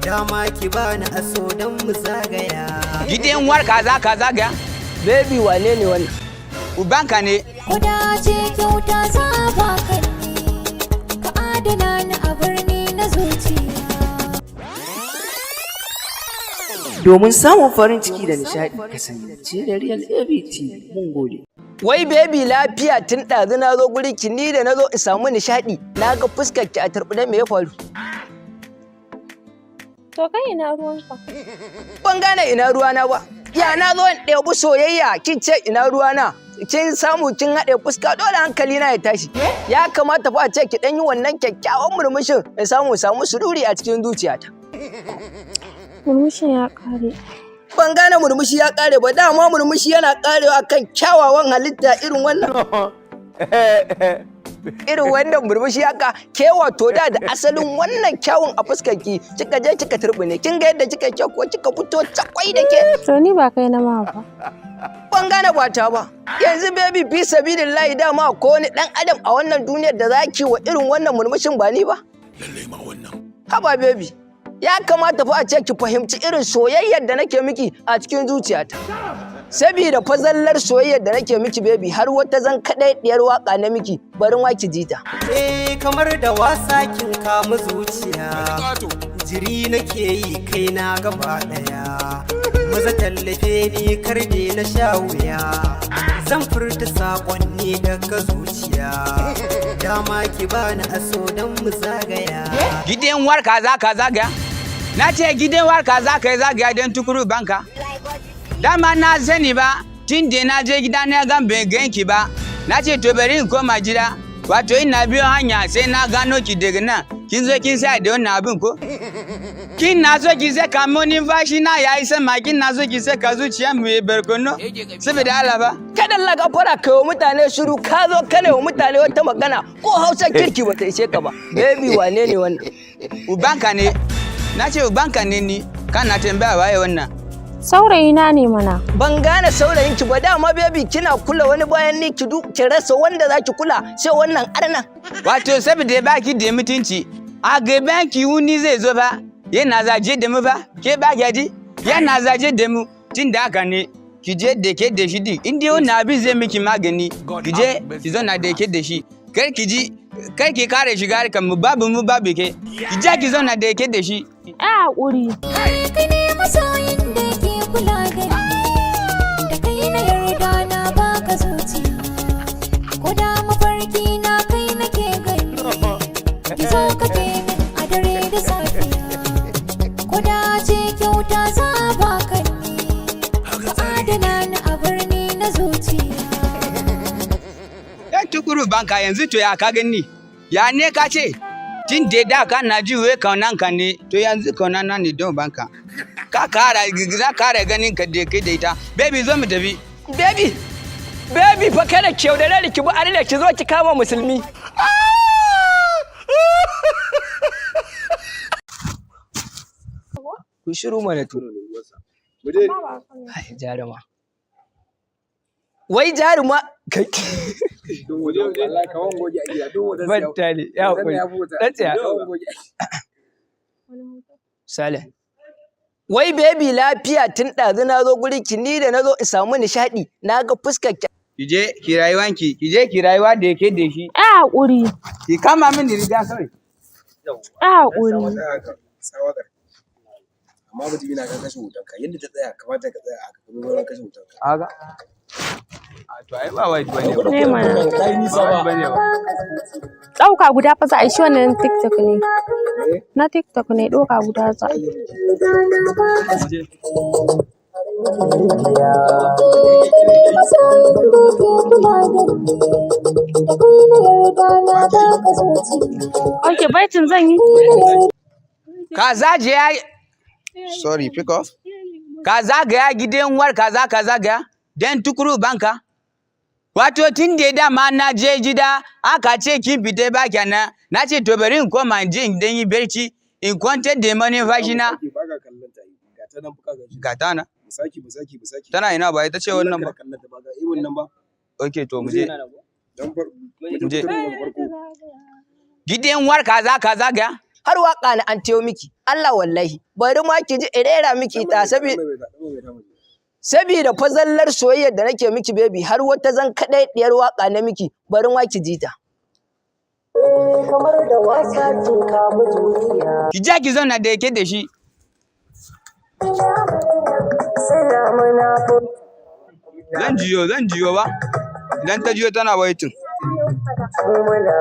Dama ki bani aso don mu zagaya. Gidan warka za ka zagaya? Baby, wane ne wannan? Ubanka ne. Kuda ce kyauta za a baka ne, ka adana ni a birni na zuciya. Domin samun farin ciki da nishaɗi, kasance da Real ABT. Mun gode. Wai baby, lafiya? Tun ɗazu na zo guri ki, ni da na zo in samu nishaɗi, na ga fuskar ki a turɓune. Me ya faru? To kai, ina ruwanka? Ban gane ina ruwana ba. Ya na zo in ɗebi soyayya kin ce ina ruwana? Kin samu kin haɗe fuska, dole hankali na ya tashi. Ya kamata fa a ce ki ɗan yi wannan kyakkyawan murmushin in samu sururi a cikin zuciyata. Murmushin ya ƙare. Ban gane murmushi ya ƙare ba. Dama murmushi yana ƙarewa kan kyawawan halitta irin wannan. Irin wannan murmushi haka ke, wato da da asalin wannan kyawun a fuskar ki kika je kika turbine. Kin ga yadda kika kyau ko kika fito cakwai da ke. To ni ba kai na ma ba. Ban gane ba ta ba. Yanzu baby, fi sabilillahi, dama ko wani dan adam a wannan duniyar da zaki wa irin wannan murmushin ba ni ba? Lallai ma wannan. Haba baby, ya kamata fa a ce ki fahimci irin soyayyar da nake miki a cikin zuciyata. Sabida fa zallar soyayyar da nake miki, baby, har wata zan kaɗai ɗiyar waka na miki, barin wa ki jita. Eh, kamar da wasa kin kama zuciya. Jiri nake yi kaina gaba ɗaya. Maza tallafe ni, kar da na sha wuya. Zan furta saƙonni daga zuciya. Dama ki bani aso don mu zagaya. Gidan warka za ka zagaya? Na ce gidan warka za ka yi zagaya don tukuru banka? Dama na sani ba, tun da na je gida na gan bai ganki ba. Na ce to bari in koma gida. Wato ina biyo hanya sai na gano ki daga nan. Kin zo kin sa da wannan abin ko? Kin na so ki saka mu numfashi na yayi sama, kin na so ki saka zuciya mu yi barkono. Saboda Allah ba. Kada Allah gafara, kai wa mutane shiru. Ka zo kana wa mutane wata magana, ko Hausa kirki bata ishe ka ba. Baby, wane ne wannan? Ubanka ne. Na ce ubanka ne ni. Kana tambaya waye wannan? Saurayina ne mana. Ban gane saurayin ki ba. Dama baby kina kula wani bayan ni, ki ki rasa wanda zaki kula sai wannan arnan. Wato saboda baki da mutunci, a gaban ki wuni zai zo ba, yana zaje da mu ba, ke ba ji? Yana zaje da mu, tun da haka ne, ki je da ke da shi din, in dai wannan abin zai miki magani, ki je ki zauna da ke da shi. Kar ki ji, kar ki kare shiga harkar mu, babu mu babu ke. Ki je ki zauna da ke da shi. Ai haƙuri. Kai ne masoyin da ke kula da ni, da kai na yarda na baka zuciya. Ko da mafarki na kai nake gani, ki zo ka min a dare da safiya. Ko da ce kyauta za a baka ne, ka adana ni a birni na zuciya. Yan tukuru banka, yanzu to ya ka gani? Ya ne ka ce? Tun da da ka na ji wai kaunan ka ne, to yanzu kaunan na ne don banka. Ka kara, za kara ganin ka da kai da ita. Baby, zo mu tafi. Baby, baby fa, kada ki yaudare ni, ki bi arna ki zo ki kama musulmi. Ku shiru mana to. Ai jaruma. Wai jaruma kai. Banta ne, ya hakuri. Dan tsaya. Sale. Wai baby, lafiya? Tun ɗazu na zo guri ki, ni da na zo in samu nishaɗi, na ga fuskar ki. Ki je ki rayuwanki, ki je ki rayuwa da ke da shi. Ai haƙuri. Ki kama min riga kawai. Ai haƙuri. Amma mutum yana kan kashe wutan ka, yadda ta tsaya kamata ka tsaya a kuma wurin kashe wutan ka. Haka. A to ai ba wai bane ba. Ne mana. Kai nisa ba. Bane ba. Ɗauka guda fa za a yi shi, wannan TikTok ne. Na TikTok ne, ɗauka guda za a yi. Masoyin da ke kula da ni, da kai na yarda na baka zuciya. Ok, baitin zan yi. Ka zagaya. Sorry, pick off. Ka zagaya gidan warka za ka zagaya don tukuru banka. Wato tun da dama na je gida aka ce kin fita ba kenan. Na ce to bari in koma in je in dan yi barci in kwantar da manumfashi na. Ba ka kallon ta, ga ta nan fuka ga shi. Ga ta na. Mu saki, mu saki, mu saki. Tana ina? Ba ita ce wannan ba. Kallon ta ba, ga iwon nan ba. Okay, to mu je. Dan far Mu je. farko. Gidan warka za ka zagaya. Har waka na an tayo miki. Allah wallahi. Bari ma ki ji in rera miki ita sabida fa zallar soyayyar da nake miki, baby, har wata zan kadai diyar waka na miki, bari ma ki ji ta. Kamar da wasa kin kama zuciya. Ki je ki zauna da yake da shi. Suna munafurci. Zan jiyo, zan jiyo ba. Idan ta jiyo tana waiting. Muna